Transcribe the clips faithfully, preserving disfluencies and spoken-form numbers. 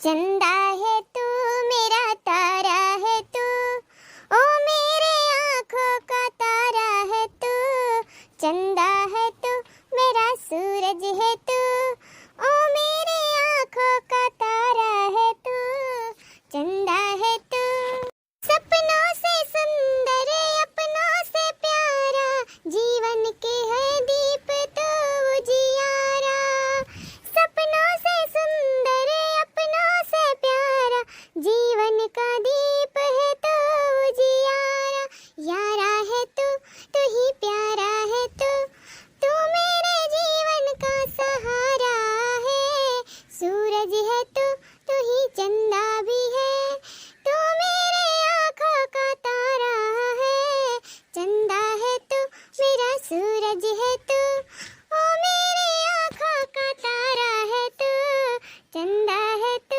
चंदा है तू, मेरा तारा है तू, ओ मेरे आँखों का तारा है तू। चंदा है तू, मेरा सूरज है तू, ओ मेरे आँखों का तारा है तू। चंदा है तू। सपनों से सुंदर, अपनों से प्यारा, जीवन के है दीप तू उजियारा। सपनों से सुंदर, अपनों से प्यारा, जीवन का दीप है तू उजियारा। यारा है तू, तू ही प्यारा है तू, तू मेरे जीवन का सहारा है। सूरज है तू, तू ही चंदा भी है, तू मेरे आँखों का तारा है। चंदा है तू, मेरा सूरज है तू, ओ मेरे आँखों का तारा है तू। चंदा है तू।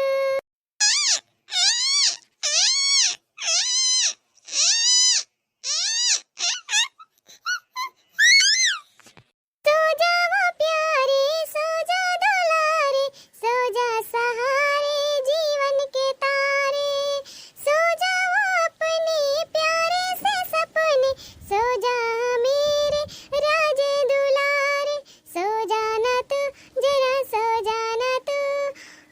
सो जा वो प्यारे, सो जा दुलारे, सो जा सहारे जीवन के तारे। सो जा वो अपने प्यारे से सपने, सो जा मेरे राज दुलारे। सो जाना तू, जरा सो जाना तू,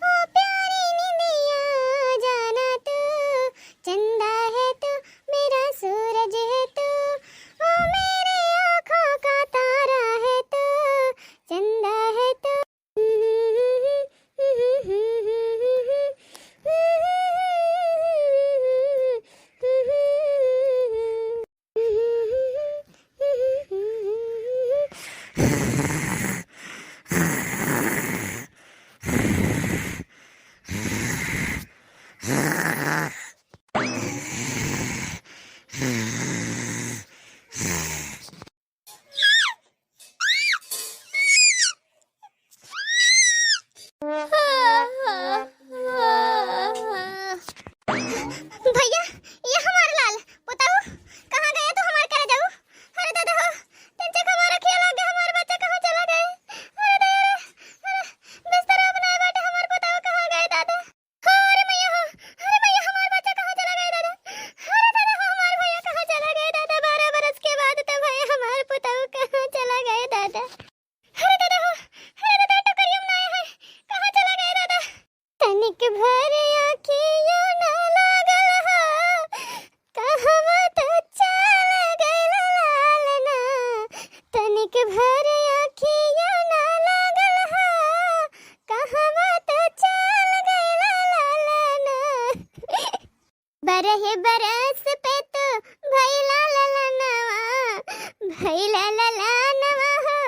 ओ प्यारी निंदिया आ जाना तू। चंदा है तू, मेरा सूरज है तू, ओ मेरे आँखों का तारा है तू। चंदा है तू। भैया, ये हमार लाल पुताऊ, कहाँ गए तू हमार करे जाऊ? अरे दादा हो, तंचे हमार अखिया लाग गए, हमार बच्चा कहाँ चला गए? अरे दादा रे, अरे बिस्तर अब ना बाटे, हमार पुताऊ कहाँ गए दादा? अरे मैया हो, अरे मैया, हमार बच्चा कहाँ चला गए दादा? अरे दादा हो, हमार भैया कहाँ चला गए दादा? बारह बरस के बाद तो भैया हमार पुताऊ कहाँ चला गए दादा? अरे दादा हो, अरे दादा, टोकरिया में ना आए हैं, कहाँ चला गए दादा? तनिक भर आँखियों ना लागल हो, कहवा तो चल गइल लालना। तनिक भर आँखियों ना लागल हो, कहवा तो चल गइल लालना। बरह बरस पे तो भइला ललनवा, भइला ललनवा हो,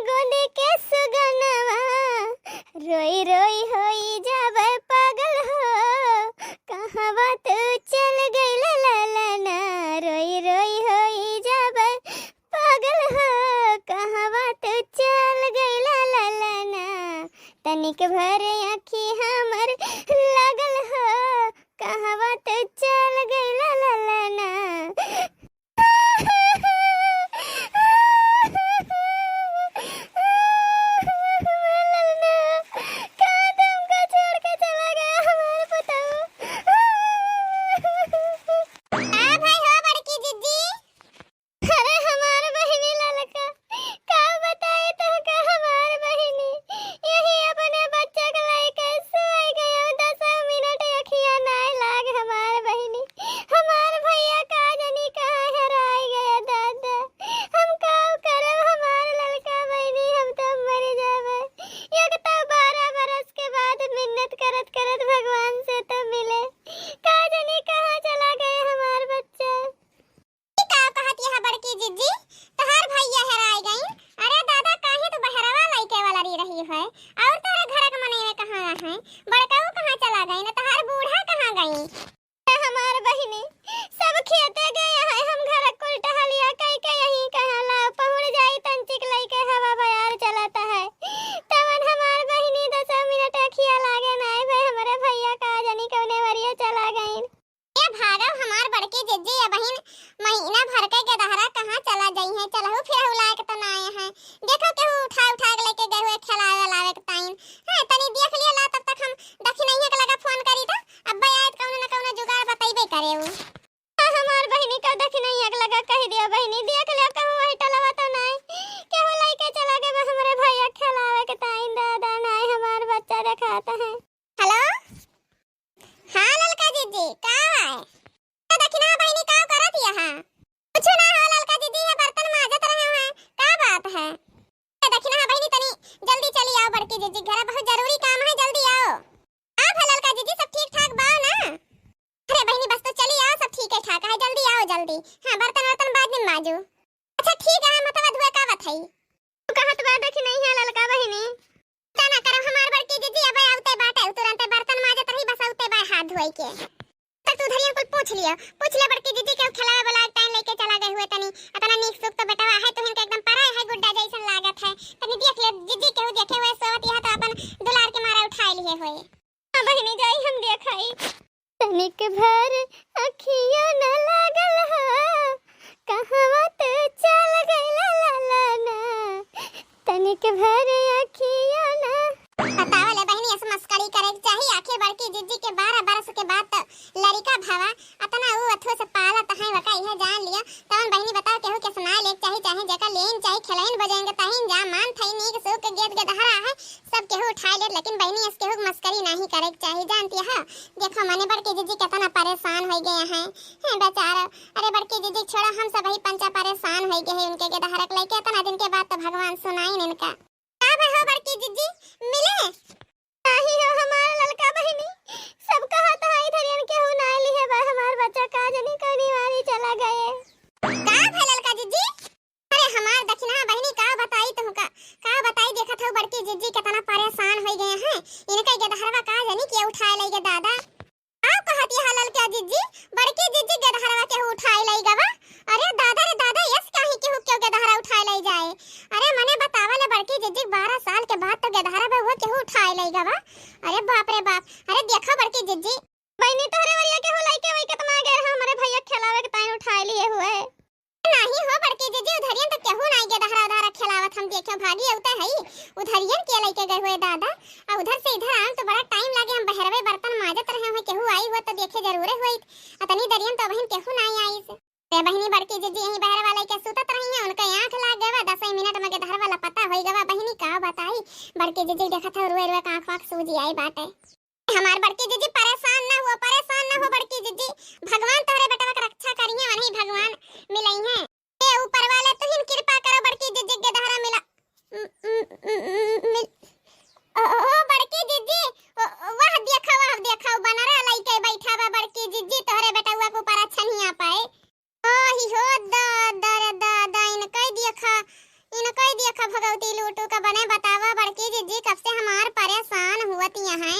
गोद के सुगनवा। रोई रोई होई जाबे पागल हो, कहवा तू चल गइल ललना। रोई रोई होई जाबे पागल हो, कहवा तू चल गइल ललना। तनिक भर आँखी हमर लागल हो, कहवा तू चल गइल ललना। ललना, कहाँ तुमको छोड़ के चला गया हमार पुताऊ? आ भाई हो बड़की जिज्जी। अरे हमार बहिनी ललका, का बताई तोहका हमार बहिनी, यही अपने बच्चा के लइके सोई गई, दसो मिनट अखिया नाय लाग हमार बहिनी। हमार भैया का जनी कहाँ हेराई गया दादा, हम का करब हमार ललका बहिनी, हम तो मर जाबे। एक तो बारह बरस के बाद मिन्नत करत करत भगवान से तो मिले, का जनी कहाँ चला गए हमार बच्चा। ई का कहत यह बड़की जिज्जी, तोहार भैया हेराय गइन? अरे दादा, काहे तू बहरवा लइके वाला रही, रही है? और तोहरे घर के मनई में कहाँ है? बड़काऊ कहाँ चला गइन? तोहार बूढ़ा कहाँ गइन? हमार बहिनी, सब खेते गए हैं, हम घर कुल टहलिया कई के यहीं कहाँ ला पहुँच जाई, तंचिक लइके हवा बयार चलत है। तवन हमार बहिनी दसो मिनट अखिया लागे नाय भे, हमरे भैया का जनी कौने वरिया चला गइन। ए भागव हमार बड़की जिज्जी, अबहिन महीना भर के गेदहरा कहाँ चला जइहें, चलहु फिरहु लायक तो ना आए हैं। देखो केहू उठा उठा के लेके गए हुए खिलावे लावे के ताइन। हैं, तनी देख लिया ला, तब तक हम दखिनैया के लगा फोन आ, हमार बहिनी का दखिनहिया के लगा कहि दिया, बहिनी देख लिया कहूँ वही टलवा तो नाई, केहू लइके चला गए बा हमरे भइया खेलावे के ताईं, दादा नाई हमार बच्चा देखात है। हेलो, हाँ ललका जीजी, का है? तो दखिनहा बहिनी का करत हिया? हाँ, कुछ ना हो ललका जीजी, ये बर्तन माजत रहे हैं, का बात है? तो दखिनहा बहिनी तनी जल्दी चली आओ बड़की जीजी के घरे, बहुत जरूरी काम है, जल्दी आओ। आप है ललका जीजी, सब ठीक ठाक बा ना? अरे बहिनी बस तो चली आओ, सब ठीक है ठाक है, जल्दी आओ जल्दी। हाँ, बर्तन वर्तन बाद में माजू। अच्छा ठीक है, मतवा धुआ का बात है? तू कहत बा दखिनहिया ललका बहिनी। तना करब हमार बड़की जीजी, अबे आवते बाटे, उ तुरंते बर्तन माजत रही, बस आवते बा हाथ धोई के। तक तू धरियन कुल पूछ लियो, पूछ ले बड़की जीजी के खेलावे वाला टाइम लेके चला गए हुए तनी, अतना नीक सुख तो बेटवा है, तुहिन के एकदम पराए है, गुड्डा जैसन लागत है। तनी देख ले जीजी, केहू देखे हुए सोवत यह तो अपन दुलार के मारा उठाए लिए हुए। हाँ बहिनी जाई हम देखाई। तनिक भर अखियों न लागल हो, कहवा तू चल गइला लाला ना। तनिक भर अखियों न। बतावा ले बहिनी, ऐसे मस्करी करे के चाही, आखिर बड़की जीजी के बारह बरस के बाद तो लड़िका भवा, अतना ऊ अथो से पालत है, वका इहे जान लिया। तवन बहिनी बताओ, केहू के सुनाए लेके चाही, चाहे जेका लेन चाही, खेलैन बजाइन के ताहिन जा, मान थई नीक सुख के गेद गेदहरा है, सब केहू उठाए लेत, लेकिन बहिनी, ऐसे केहू के मस्करी नाही करे के चाही, जानती है? देखो, मने बड़की जीजी कितना परेशान हो गए हैं, हैं बेचारा। अरे बड़की जीजी छोड़ा, हम सब ही पंचा परेशान हो गए हैं उनके गेदहरा के लेके, इतना दिन के बाद तो भगवान सुनाइन इनका। का भा हो बड़की जीजी, मिले? नाही हो हमार ललका बहिनी, सब कहत है इधरियन केहू ना लिहे बा हमार बच्चा, का जनी कौनी वारी चला गए। का भा ललका जीजी? अरे हमार दखिनहा बहिनी, का बताई तुमका, का बताई, देखत हऊ बड़की जीजी कितना परेशान होइ गए हैं। इनका गेदहरवा का जानी के उठाए लइ गे दादा। का कहत यह ललका जीजी, बड़की जीजी गेदहरवा केहू उठाए लइ गवा? अरे दादा रे दादा, यस काहे केहू केहू गेदहरा उठाए लइ जाए? अरे मने बतावा ले बड़की जीजी, बारह साल के बाद तो गेदहरा बा हुआ केहू उठाए लइ गवा। अरे बाप रे बाप, अरे देखो बड़की जीजी, बहिनी तोहरे वरिया केहू लइके वइके त ना गए, हमरे भइया खेलावे के ताईं उठाए लिए हुए। नाही हो बड़की जीजी, उधरियन तो केहू नाही गेदहरा उधहरा खेलावत हम देखे, भागी अउते हई। उधरियन के लइके गए हुए दादा, आ उधर से इधर आन तो बड़ा टाइम लागे, हम बहरवे बर्तन माजत रहे हुए, केहू आई हुआ तो देखे जरूरे हुई। अतनी दरियन तो बहिन केहू नाही आइस। ए बहिनी बड़की जीजी यहीं बहरवा लइके सुतत रही है, उनके आँख लाग गवा, दसई मिनट में गेदहरवा लापता होइ गवा। बहिनी का बताई, बड़की जीजी देखत है रुए रुए आँख वाँख सूजी आई बाटे। हमार बड़की जीजी परेशान ना हुआ, परेशान ना हुआ बड़की जीजी, भगवान तोहरे बेटवा के रक्षा करिहे, वही भगवान मिलइहे। ए ऊपर वाला तुहिन कृपा करो बड़की जीजी के गेदहरा मिला, म-, म-, म-, म-, मिल-, ओ, ओ, ओ, बड़की जीजी, ओ, ओ, वाह देखा, वाह देखा, उ बनरा लइके बैठा बा बड़की जीजी, तोहरे बेटवा के ऊपर अच्छा नहीं आ पाए। ओ ही हो दादा रे दादा, इनकई देखा, इनकई देखा भगवती लूटू का बने बतावा बड़की जीजी, कब से हमार परेशान हुअत यहाँ।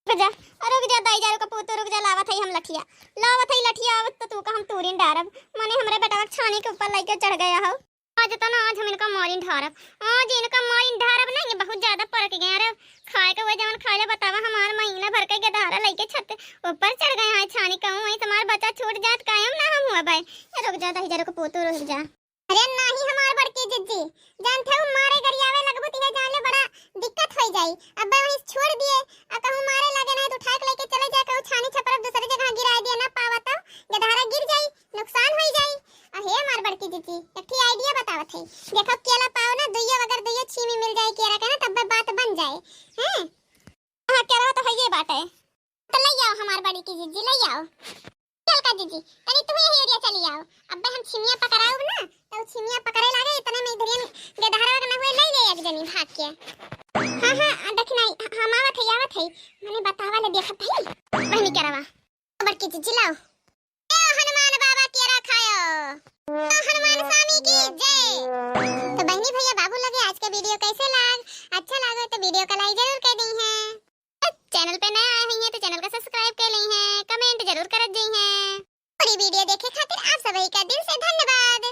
रुक जा, रुक जा, दाई जा, रुक, पूतू, रुक जा, लावत हई हम लठिया, लावत हई लठिया, आवत तो तू का हम तूरिन डारब, मने हमरे बेटवा के छानी के ऊपर लइके चढ़ गया हो। आज तो ना, आज हम इनका मारिन ढारब, आज इनका मारिन ढारब ना, ये बहुत ज्यादा परक गए। अरे खाए के हुए जवन खाए ले बतावा, हमार महीना भर के गेदहरा लइके छत ऊपर चढ़ गए हैं, छानी कहूँ वहीं तुम्हार बच्चा छूट जात कायम ना हम हुआ भाई। ये रुक जा, दाई जा, रुक, पूतू, रुक जा। अरे नाही हमार बड़की जिज्जी, जानते हो मारे गरियावे लगबू तिहे जान ले बड़ा दिक्कत होई जाई। अब वहीं छोड़ दिए, आ कहूँ मारे लगे नहीं तो उठा के लेके चले जाए, कहूँ छानी छपरब दूसरी जगह गिराए दिए ना पावा तो गेदहरा गिर जाई, नुकसान होई जाई। अहे हमार बड़की जिज्जी, एक ठी idea बतावत है। देखो केला पाओ ना दुइयो, अगर दुइयो छीमी मिल जाए केरा के ना तब बात बन जाए। हैं? हाँ केरा तो है ये बात है। तो ले आओ हमार बड़की जिज्जी, ले आओ। चल का जीजी, तनी तू यही एरिया चली आओ। अब्बे हम छिमिया पकड़ाउब ना, तो छिमिया पकड़े लागे, इतने में इधरियन गेदहरवा के ना हुए, ले ले एक जनी भाग के। हाँ, हाँ, आ, दखिनाई, ह-, हम आवत है, आवत है। मने बतावा ले देखत है। बहिनी के रवा। बड़की जीजी लाओ। ए हनुमान बाबा के रखायो। तो हनुमान स्वामी की जय। तो बहिनी भैया बाबू लगे आज के video कैसे लाग? अच्छा लागो तो video का like जरूर कर दी हैं। Channel पे नया आए हुई हैं तो channel का subscribe कर ली हैं, comment जरूर कर दी हैं। पूरी video देखे खातिर आप सभी का दिल से धन्यवाद।